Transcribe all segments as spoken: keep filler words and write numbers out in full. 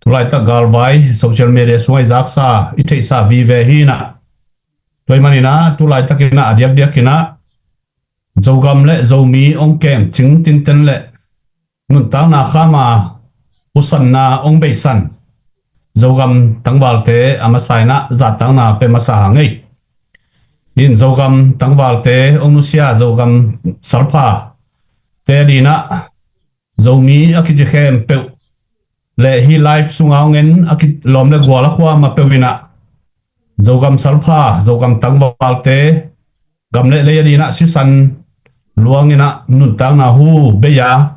Tulaitak galvai social media sungah i zaksa, i theihsa vive hi inah, tua ahih man inah tulaitak inah a diakdiak inah Zogam le Zomi hong kem cing tinten le nuntakna kham a, husanna hong beisan Zogam tangvalte a masa inah zahtakna pia masa hang ei. In Zogam tangvalte hong nusia Zogam salphate ading inah Zomi a kici khempeuh le hih live sunga hong en a kilawm le gual a kuamah peuh inah Zogam salpha, Zogam tangvalte gam le lei ading inah sisan luang inah nuntakna hu bei a,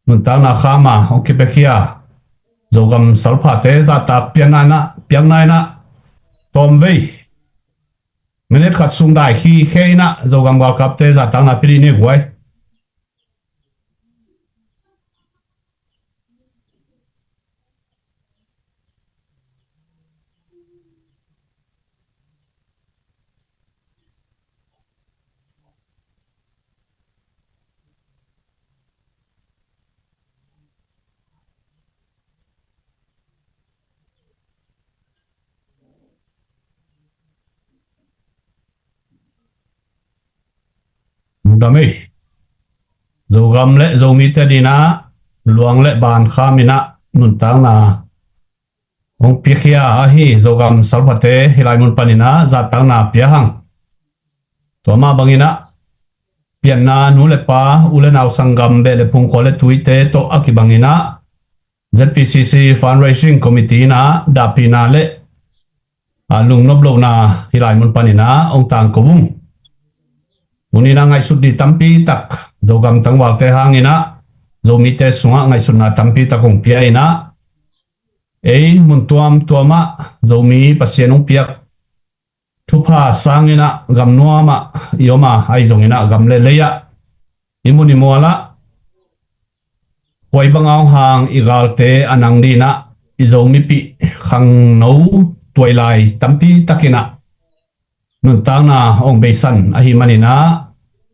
nuntakna kham a hong kipiakhia Zogam salphate zahtak piakna inah, piakna inah tawmvei minute khat sung dai khikhe inah Zogam galkapte zahtakna pia dih ni guai. Lungdam ei. Zogam le Zomite ading inah luang le ban kham inah nuntakna hong piakhia ahi Zogam salphate hih lai mun pan inah zahtakna pia hang. Tua mah bang inah pianna nu le pa, u le nau, sanggam, beh le phung, khua le tuite tawh a kibang inah Z P C C Fundraising Committee inah dahpihna le a lungnop lohna hih lai mun pan inah hong tangko ung. Tuni inah ngaihsut dih tampi tak Zogam tangvalte hang inah Zomite sungah ngaihsutna tampi tak hong pia inah, ei mun tuamtuam ah Zomi Pasian hong piak thupha sang inah gam nuam ah i om a, ahi zong inah gam le lei ah i mun i mual ah khuai bang a hong hang i galte a nang ding inah i Zomipih khangno tuailai tampi tak inah nuntakna hong beisan ahih man inah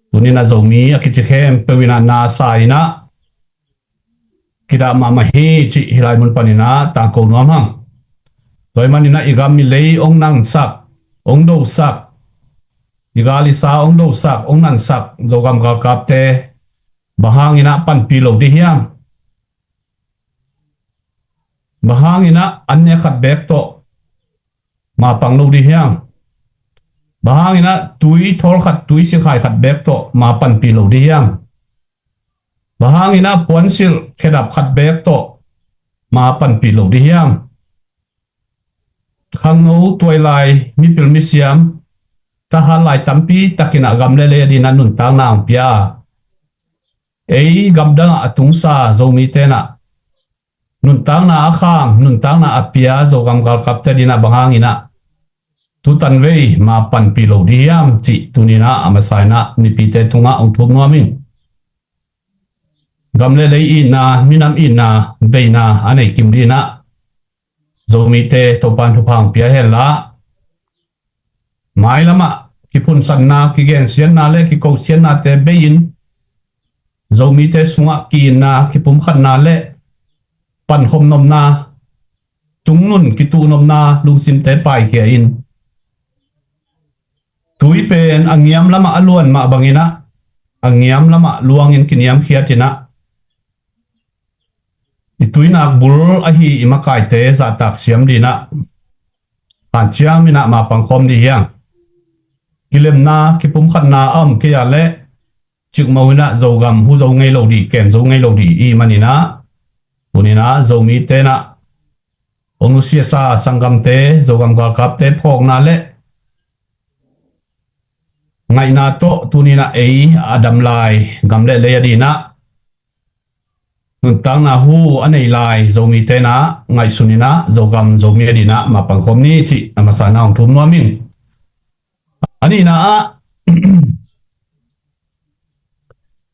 tuni inah Zomi a kici khempeuh inah na sa inah kidah mahmah hi cih hih lai mun pan inah tangko nuam hang. Tua ahih man inah i gam i lei hong nansak, hong dosak, i gal i sa hong dosak, hong nansak Zogam galkapte bang hang inah panpih lo dih hiam? Bang hang inah an ne khat beek tawh mapang lo dih hiam? Bang hang inah tui thawl khat, tui sikhai khat beek tawh mapanpih lo dih hiam? Bang hang inah puansilh khedap khat beek tawh mapanpih lo dih hiam? Khangno tuailai, mipil misiam, thahat lai tampi tak inah gam le lei ading inah nuntakna hong pia a, ei gamdang ah a tungsa Zomite inah nuntakna a kham, nuntakna a pia Zogam galkapte ading inah bang hang inah tutanvei mapanpih lo dih hiam cih tuni inah a masa inah mipite tungah hong thum nuam ing. Gam le lei itna, minam itna veina a nei kim ding inah Zomite Topa'n thupha hong pia hen la, mailam ah kiphunsanna, kigensiatna le kikosiatnate bei-in Zomite sungah ki-itna, kipumkhatna le pankhopnopna, tungnun kituhnopna lungsimte paikhia in, tui pen a ngiam lamah a luan mah bang inah a ngiam lamah luangin kiniamkhiat inah i tuinak bul ahi i makaite zahtak siam ding inah hanciam inah mapang khawm dih hiam? Kilemna, kipumkhatna a om kei a leh cikmah inah Zogam hu zo ngei lo dih, kem zo ngei lo dih i hih man inah tuni inah Zomite inah hong nusiasa sanggamte, Zogam galkapte phawkna le ngaihna tawh tuni inah ei a dam lai gam le lei ading inah nuntakna hu a nei lai Zomite inah ngaihsun inah Zogam Zomi ading inah mapang khawm ni cih a masa inah hong thum nuam ing. A nihna ah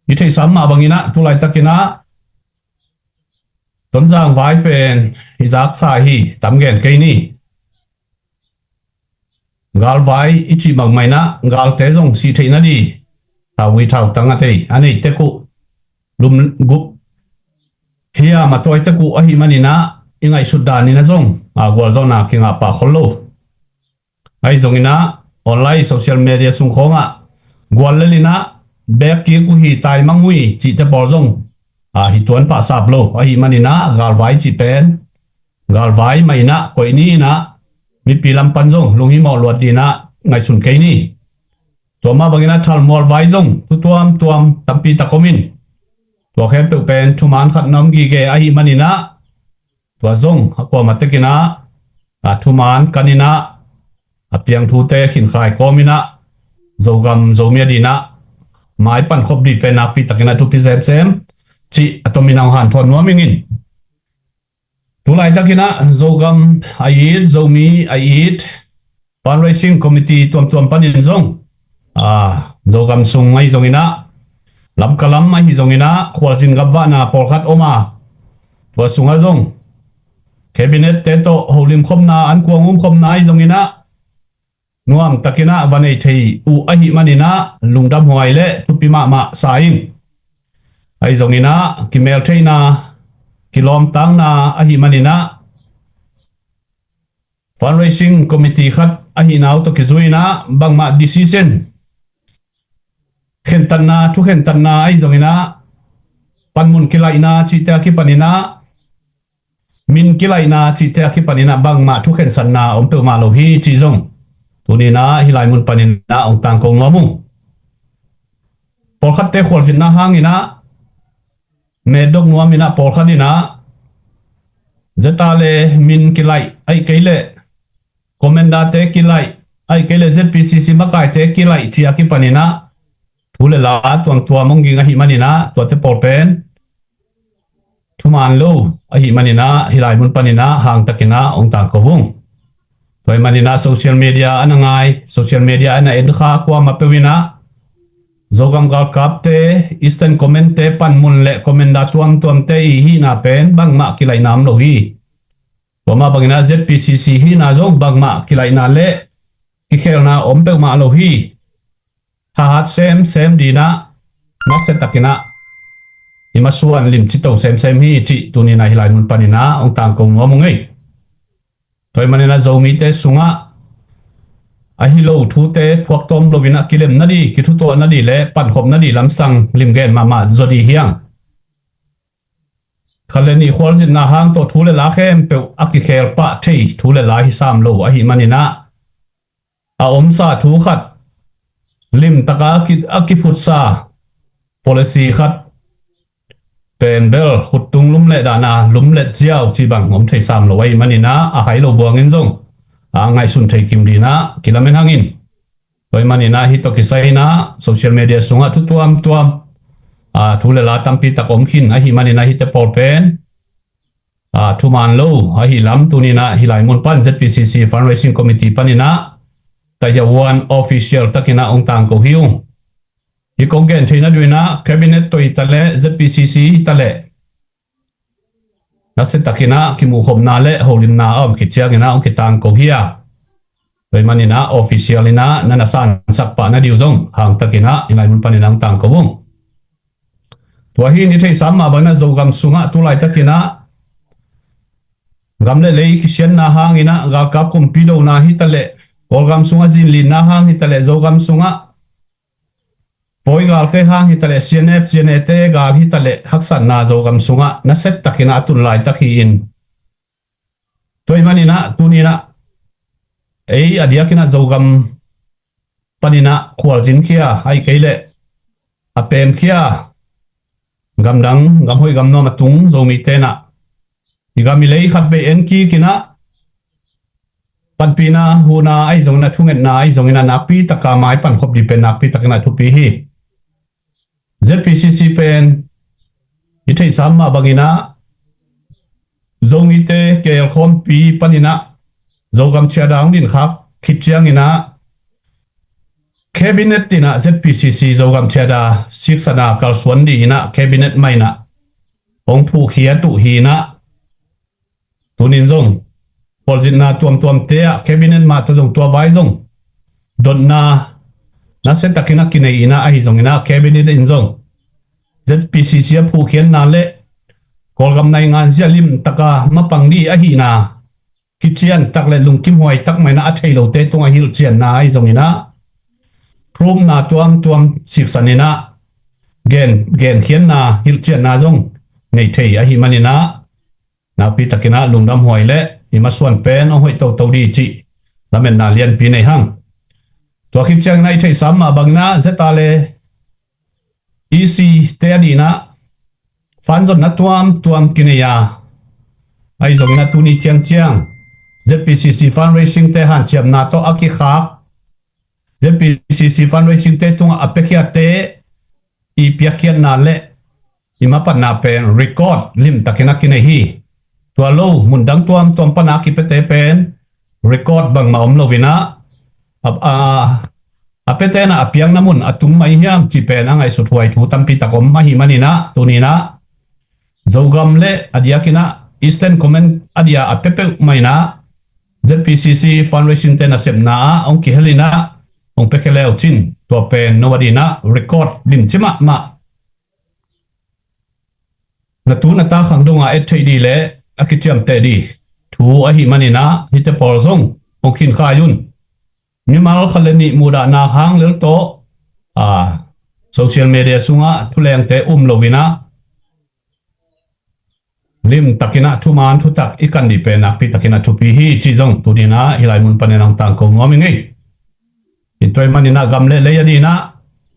i theihsa mah bang inah tulaitak inah Tonzang vai pen i zaksa hi, tam gen kei ni. Galvai i cih bangmah inah galte zong sih theih nading thauvui thautang a thei a nei tek uh, lum gup hiam a tawi tek uh ahih man inah i ngaihsut dan in ah zong a gualzawhna kingah pah khol lo. Ahi zongin ah online social media sung khawngah gual lel in ah bek kik uh hi, taimang uh hi cihte pawl zong a hi tuan pah sap lo. Ahih manin ah galvai cih pen galvai mah in ah koih ni in ah mipi lam pan zong lunghimawh luat ding in ah ngaihsun kei ni. Tua mah bangin ah thalmual vai zong thu tuamtuam tampi tak om in, tua khempeuh pen thuman khat na om gige ahih manin ah tua zong a kuamah tek in ah a thuman kan in ah a piang thute khinkhai kawm in ah Zogam Zomi a ding in ah mai pankhop ding pen nakpi takin ah thupi semsem cih a tomin ah hong hanthawn nuam ing in. Tu laitak in ah Zogam a it, Zomi a it fundraising committee tuamtuam panin zong a Zogam sung ahi zongin ah Lamka lam ahi zongin ah khualzin gamvahna pawlkhat om a, tua sungah zong cabinet te tawh holim khopna, an kuang um khopna ahi zongin ah nuam takin ah va nei thei uh ahih manin ah lungdam huai le thupi mahmah sa ing. Ahi zongin ah kimeltheihna, kilawmtakna ahih manin ah fundraising committee khat ahihna uh tawh kizui in ah bangmah decision, khentatna, thu khentatna ahi zongin ah panmun kilaihna cihte a kipanin ah min kilaihna cihte a kipanin ah bangmah thu khensatna om peuhmah lo hi cih zong tuni in ah hih lai mun panin ah hong tangko nuam ung. Pawlkhatte khualzinna hangin ah metdok nuam in ah pawlkhat in ah ZRA le min kilaih, ahih kei leh commander te kilaih, ahih kei leh ZPCC makaite kilaih cih a kipanin ah thu le la tuamtuam hong ging ahih manin ah tuate pawl pen thuman lo ahih manin ah hih lai mun panin ah hangtakin ah hong tangko ung. Tua ahih manin ah social media a na ngai, social media a na en kha kuamah peuh in ah Zogam galkapte, Eastern Command te panmun le commander tuamtuamte i hihna pen bangmah kilaihna om lo hi. Tua mah bangin ah ZPCC hihna zong bangmah kilaihna le kikhelna om peuhmah lo hi. Thahat semsem ding in ah nasia takin ah i masuan limci to semsem hi cih tuni in ah hih lai mun panin ah hong tangko nuam ung ei. Tua ahih manin ah Zomite sungah ahi lo thute phuaktawm lo in ah kilem nading, kithutuah nading le pankhop nading lamsang limgen mahmah zaw ding hi hang. Khat le nih khualzinna hang tawh thu le la khempeuh a kikhel pah thei thu le la hi sam lo ahih manin ah a omsa thu khat limtaka a ki, a kiphutsa policy khat pen bel khuttung lumlet dan a lumlet ziau cih bang om thei sam lo ahih manin ah a hai lo buangin zong a ngaihsun thei kim ding in ah kilamen hang in. Tua ahih manin ah hih tawh kisai in ah social media sungah thu tuamtuam a thu le la tampi tak om khin ahih manin ah hihte pawl pen a thuman lo ahih lam tuni in ah hih lai mun pan ZPCC fundraising committee panin ah Tayawan official takin ah hong tangko hi ung. Hih kong gen theih nading in ah cabinet tawh hi ta leh ZPCC hi ta leh nasia takin ah kimuhkhopna le holimna a om khit ciangin ah hong kitangko hi a. Tua ahih manin ah official in ah na na sansak pah nading uh zong hangtakin ah hih lai mun panin ah hong tangko ung. Tua hi in i theihsa mah bangin ah Zogam sungah tu laitakin ah gam le lei kisianna hangin ah galkap kumpi dona hi ta leh, Kawlgam sungah zinlinna hang hi ta leh, Zogam sungah Pawi galte hang hi ta leh, CNF, CNA te gal hi ta leh, haksatna Zogam sungah nasia takin ah a tun laitak hi in. Tua ahih manin ah tuni in ah ei a diakin ah Zogam panin ah khualzin khia, ahih kei leh a pem khia, gamdang, gamhoih gamnuam a tung Zomite in ah i gam i lei khatvei en kik in ah panpihna, huhna ahi zongin ah, thungetna ahi zongin ah, nakpi taka mai pankhop ding pen nakpi takin ah thupi hi. ZPCC pen i theihsa mah bangin ah Zomite keelkhawmpi panin ah Zogam Charter hong dinkhak khit ciangin ah cabinet in ah ZPCC Zogam Charter siksana kalsuan ding in ah cabinet mah in ah hong phuhkhiat uh hi in ah, tunin zong khualzinna tuamtuamte ah cabinet mah tawh zong tua vai zong dotna nasia takin ah kinei in ah, ahi zongin ah cabinet in zong ZPCC a phuhkhiatna le Kawlgam naingan zia limtaka mapang dih ahihna kician tak le lungkimhuai tak mah inah a thei lote tungah hilhcianna ahi zongin ah, thumna tuamtuam siksan inah gen, genkhiatna hilhcianna zong nei thei ahih manin ah, nakpi takin ah lungdamhuai le i masuan pen hong hoih toto dih cih lametna lianpi nei hang. Tua khit ciangin ah i theihsa mah bangin ah Z R le E C te a dih inah fan zonna tuamtuam kinei a, ahi zongin ah tuni ciangciang Z P C C fundraising te hanciamna tawh a kikhak, Z P C C fundraising te tungah a piakhiatte i piakkhiatna le i mapatna pen record limtakin a kinei hi. Tua lo mundang tuamtuam pana a kipiate pen record bangmah om lo inah, a, a, a piate na a piakna mun a tung mah i hiam cih pen a ngaihsut huai thu tampi tak om ahih manin ah, tuni inah Zogam le a diakin ah Eastern Command a dia a pia peuhmah inah Z P C C fundraising te nasepna ah hong kihel inah hong piakhia le uh cin, tua pen no a dih inah record limci mahmah, na tu na ta khang dongah et theih dih le a kiciamteh dih thu ahih manin ah hihte pawl zong hong khinkhai un. Mimal khat le nih muhdahna hang lel tawh, a, social media sungah thulengte um lo inah limtakin ah thuman thutak i kan dih pen nakpi takin ah thupi hi cih zong tuni inah hih lai mun panin ah hong tangko nuam ing ei. Tua ahih manin ah gam le lei a dih inah,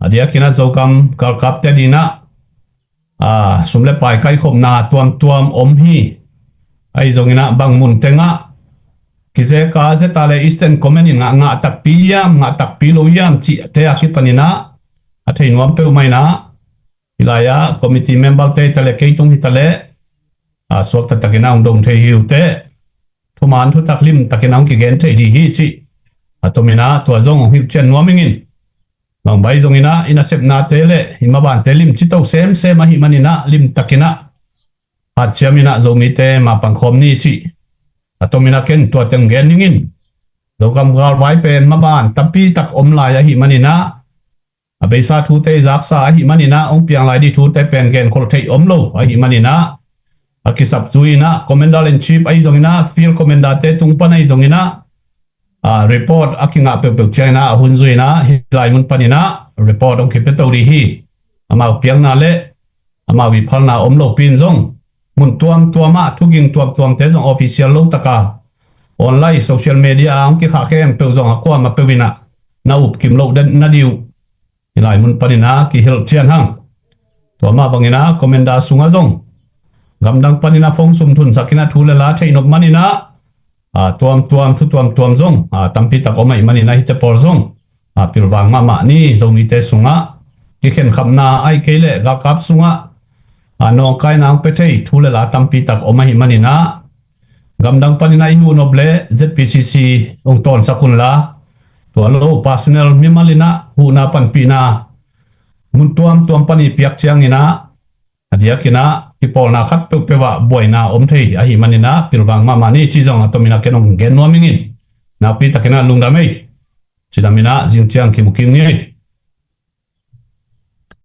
a diakin ah Zogam galkapte a dih inah, a, sum le pai kaikhopna tuamtuam om hi. Ahi zongin ah bang mun tengah kizeka Z R le Eastern Command in ngah, ngah takpi hiam, ngah takpi lo hiam cihte a kipan inah a thei nuam peuhmah inah, hih lai-ah committee member te hi ta le kei tung hi ta le, a, suakta takin ah hong dong thei hi uh teh, thuman thutak limtakin ah hong kigen thei dih hi cih a tom inah tua zong hong hilhcian nuam ing in. Bang bai zongin ah i nasepnate le i mabante limci to semsem ahih manin ah limtakin ah hanciam inah Zomite mapang khawm ni cih a tom inah ken tua teng gen ning in. Zogam galvai pen maban tampi tak om lai ahih manin ah, a beisa thute i zaksa ahih manin ah hong piang lai dih thute pen genkholh theih om lo ahih manin ah, a kisap zui inah Commander in Chief ahi zongin ah, Field Commander te tung pan ahi zongin ah, a, report a kingah peuhpeuh ciangin ah a hun zui inah hih lai mun panin ah report hong kipia to dih hi. Amau piakna le amau i phalna om lopi in zong mun tuamtuam ah thuging tuamtuamte zong official lo taka online social media ah hong kikhah khempeuh zong a kuamah peuh inah na upkim loh den na dih uh hih lai mun panin ah kihilhcian hang. Tua mah bangin ah Commander sungah zong gamdang panin ah phone sum thunsak inah thu le la theihnop manin ah, a, tuamtuam, thu tuamtuam zong, a, tampi tak om ahih manin ah hihte pawl zong, a, pilvang mahmah ni. Zomite sungah kikhenkhapna ahih kei leh galkap sungah, a, nawngkaina hong pia thei thu le la tampi tak om ahih manin ah gamdang panin ah i huhnop le Z P C C hong tawnsak unla, tua lo personal mimal inah huhna panpihna mun tuamtuam pan i piak ciangin ah a diakin ah kipawlna khat peuhpeuh ah buaina om thei ahih manin ah pilvang mahmah ni cih zong a tom inah ken hong gen nuam ing in. Nakpi takin ah lungdam ei. Cidam inah zing ciang kimu kik ni ei.